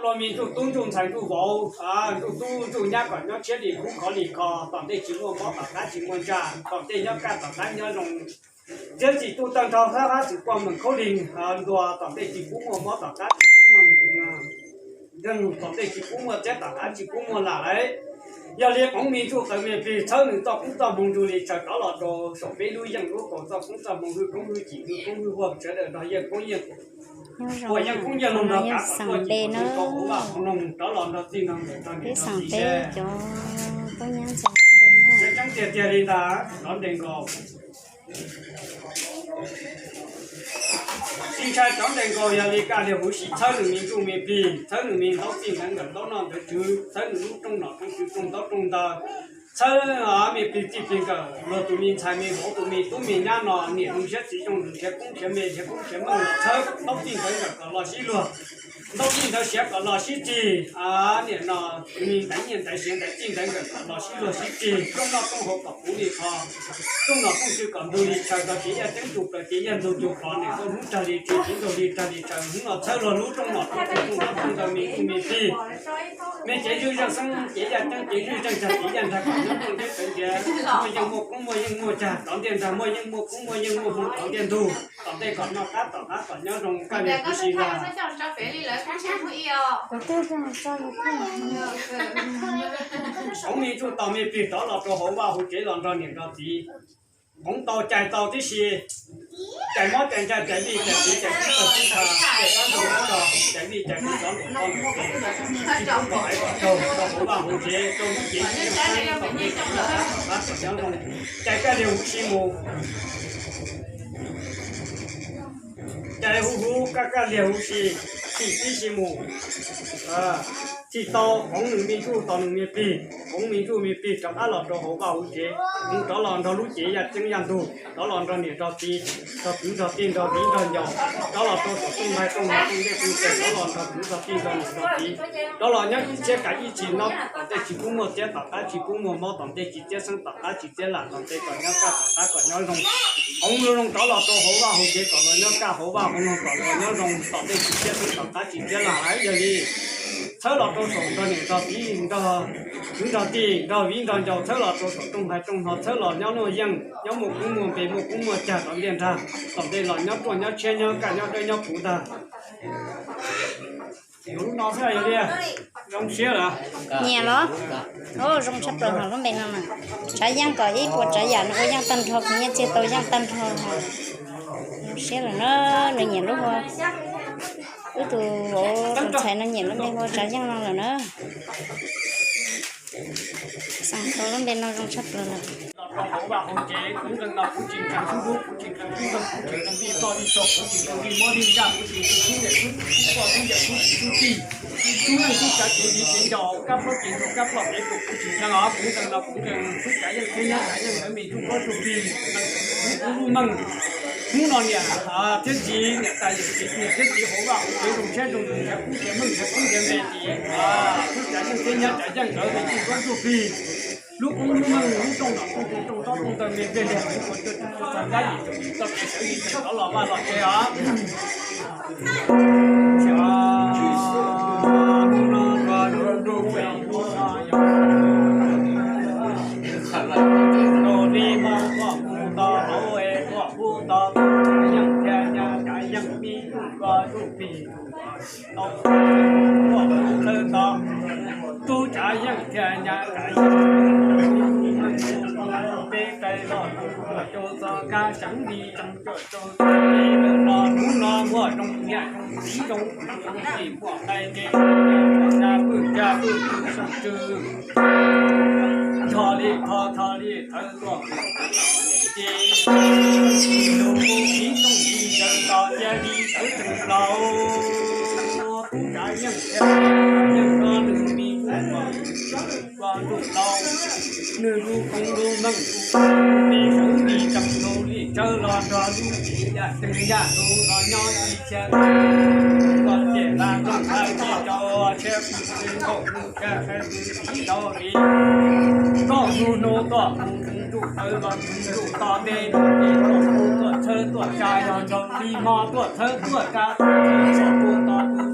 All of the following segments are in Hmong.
Los me ntsuj tub ntsuj ntxhais ntsuj vauv, ntsuj tub ntsuj nyab kom nyob tshiab li kub khov li kho, tom ntej tsis muaj mob tom qab tsis muaj ntsaj, tom ntej nyob kaj tom qab nyob zoo. Txiav txim tu tawg nrho hab hab txwm poj meem khaub lig ntua, tom ntej tsis pub muaj mob tom qab tsis pub muaj, tom ntej tsis pub muaj txiab tom qab tsis pub muaj lam lauj. Yog li qoov me ntsuj tawv me plig txhawb nws txoj koob txoj hmoo nrug li tsaws rov los rau saum peb lub yeej lub kaus txoj koob txoj hmoo hwj koob hwj cim hwj koob hwj huaj sawv daws nrog yeej koob yeej huaj yeej koob yeej lug nrog kav kom txoj cim kom nws rau hauv vaj hauv loog rov los nrog txij nrog nkawm nrog niam nrog txiv seb. Tseeb tiag tiag li ntag, cov nres nkaus. Tsis ntshai cov nres nkaus, yog li kaj liag huv si txhawb nws me ntsuj me plig, txhawb nws me ntaub txij ntawv nkawm ntaub noj ntawv tswv, txhawb nws lub rooj nom rooj tswv rooj ntaub rooj ntawv, txhawb me plig txij plig nkawm luag tus me ntxhais me vauv tus me tub me nyab no niam zoo siab txiv zoo nrhiav koob nrhiav npe nrhiav koob nrhiav meej los txhawb ntaub txij ntawv nkawm kom los sib luag, ntaub txij ntawv siav kom los sib txig, niam no tus me ntaiv nyiaj ntaiv siav ntaiv txij ntaiv nkawm kom los sib luag sib txig, rooj noj rooj haus kom puv li qho, rooj nom rooj tswv kom ntug li tshawv, rau kev yaj ceeb ntug plaws kev yaj ntug ntug qhov, niam nkauj hnub rag li tshawv kev nkaug li rag li tshawv, hnub no txhawb luag lub rooj nom rooj tswv rooj ntaub rooj ntawv me tub me plig. Me cev zwj zeej xeeb cev yaj ceeb cev zwj zeej tsag cev yaj nrag kom nyob rooj ntiab tawv ntiav, muaj yeej muaj koob muaj yeej muaj tsag rov ntiaj nrag, muaj yeej muaj koob muaj yeej muaj hmoo rov ntiaj ntug, tom ntej kom noj qab tom qab kom nyob zoo kaj liag huv si ntag. Qoov me ntsuj tau me plig rov los rau hauv vaj hauv tsev los nrog niam nrog txiv. Qoov tau cais tau tib si, cais mob cais ntsaj cais vij cais txiv cais tub tag tub tha, cais dab ntug dab nrog, cais vij cais tub rov nraum tau nraum tes, tsis pub kom aiv kom raug rau hauv vaj hauv tsev rau lub cev ib leeg xeeb tom ntej kom noj qab tom qab kom nyob zoo, cais kaj liag huv si mus. Cais huv huv kaj kaj liag huv si, thim tib si mus. Thim tau qoov nws me ntsuj tos nws me plig, qoov me ntsuj me plig rov qab los rau hauv vaj hauv tsev, nws rov los nrog lub cev yaj ceeb yaj ntug, rov los nrog niam nrog txiv, nrog kwv nrog tij nrog viv nrog ncaus, rov los rau saum rooj nqaij rooj hmo rooj dej rooj tsaws, rov los nrog kwv nrog tij nrog niam nrog txiv, rov los nyob ib txhiab kav ib txhis no, tom ntej tsis pub muaj txiab tom qab tsis pub muaj mob, tom ntej tsis txiab xeeb tom qab tsis txiab lam, tom ntej kom nyob kaj tom qab kom nyob zoo. Qoov zoo rov los rau hauv vaj hauv tsev kom los nyob kaj hauv vaj hauv loog kom los nyob zoo, tom ntej tsis txiab xeeb tom qab tsis txiab lam. Yog li txhawb los rau saum nrog niam nrog txiv nrog kwv nrog tij nrog viv nrog ncaus, txhawb los rau saum rooj nqaij rooj hmo, txhawb los nyob muaj yeej nyob muaj koob muaj npe muaj koob muaj cag rov ntiaj nrag, tom ntej los nyob ruaj nyob tshiab nyob kaj nyob dawb nyob puv ntag. Yog li zoo siab lawm. Nyiam los? Zoo tshaj plaws hos lub npe no mas. Tsav yeej kom ib puas tsav yam no ua yeej tag nrho, kuv nyiaj txiag tau yeej tag nrho. Zoo siab lawm na, nws nyiam lub, wb tus vauv tus ntxhais no nyiam lub npe hu ua Tsav Yeej no lawm na. Xeem tau lub npe no zoo tshaj plaws lawm. Los rau hauv vaj hauv tsev, kuv nqee no kuv tsis nqee xub dub, kuv tsis nqee xub ntoog, kuv tsis nqee li toj li tog, kuv tsis nqee li mob li ntsaj, kuv tsis nqee xub niam xub txiv xub poj xub yawm xub txiv xub tij, xub neej xub tsav kev viv kev ncaus, kab plaub kev ntuag kab ploj kev tuag, kuv tsis nqee os. Kuv nqee no kuv nqee xub Tsav Yeej thiab nyob Tsav Yeej ntawd me ntsuj koob ntsuj plig, kuv lub meej. Hnub no niam thiab txiv, niam tais yawm txiv, niam thiab txiv hauv vaj hauv tsev zoo siab zoo ntsws nrhiav koob nrhiav meej nrhiav koob nrhiav npe ces xub Tsav Yeej thiab nyob Tsav Yeej ntawd me ntsuj koob ntsuj plig, lub koob lub meej lub rooj nom rooj tswv rooj ntaub rooj ntawv me nplej liag kuv ua txog kab yim txog yim txoj kev sawv li tseem rov los vaj los tsev os. Li mo tuaj hu to hauv es tuaj hu to Tsav Yeej thiab nyob Tsav Yeej me ntsuj koob ntsuj plig. Tau tuaj hu tawm to tub Tsav Yeej thiab nyab Tsav Yeej, peb tais los tuaj rau txoj kab seev li tseem cuam rau txoj kev lawm los hnub no muaj zoo niam zoo txiv zoo kwv zoo tij muaj nqaij nce muaj nra pwj nra pwj pwj soom tswj. Tho li tho tho li thawv tuaj ces lus txiv tooj txiv ntawd los cia li sawv tsees plaws. Tub Tsav Yeej thiab Yeej no nws me ntsuj koob ntsuj plig, nws lub koob lub meej, nws sawv li tsees lus li tsawv los nrog lub txiv yaj tsees yaj lus los nyob tsis xya. Koj ces la nroog la ces rau tshiab pw pw nkaus nws kag qhai pw txiv rau li. Koj hnub hnub tuaj mus ntsuj tawv los ntsuj toj ntej los ces tuaj hu tuaj txhawb tuaj tsa yog nrog li hmo tuaj txhawb tuaj tsa tuaj txhawb tuaj hu to tus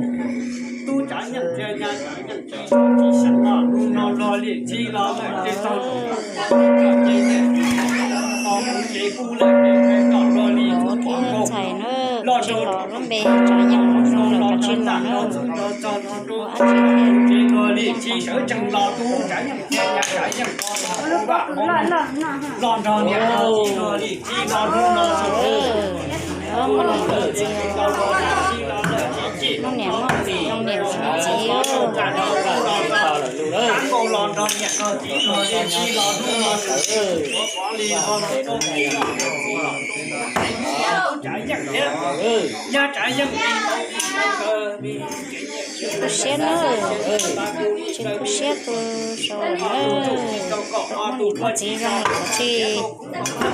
tub tsav yeej thiab nyab tsav yeej tsis tsis xyeej los hnub no los li txij los lawm ces tau Ntxhais na, tsis los lub npe tsav yeej zoo zoo lawm kav tsij los na. Ua dab tsi thiaj li tsis sawv tsees los tub tsav yeej thiab nyab tsav yeej los nrog niam los li txij los hnub no los ntxiv. Niam muaj zoo niam txiv. Tsis tu siab nawb, tsis tu siab tu sau lawm nawb. Muaj niam muaj txiv zoo lawm kav tsij,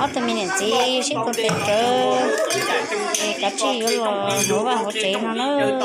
ob tug me niam txiv sib tus tes rawv, es kav tsij yuav los hauv vaj hauv tsev no nawb.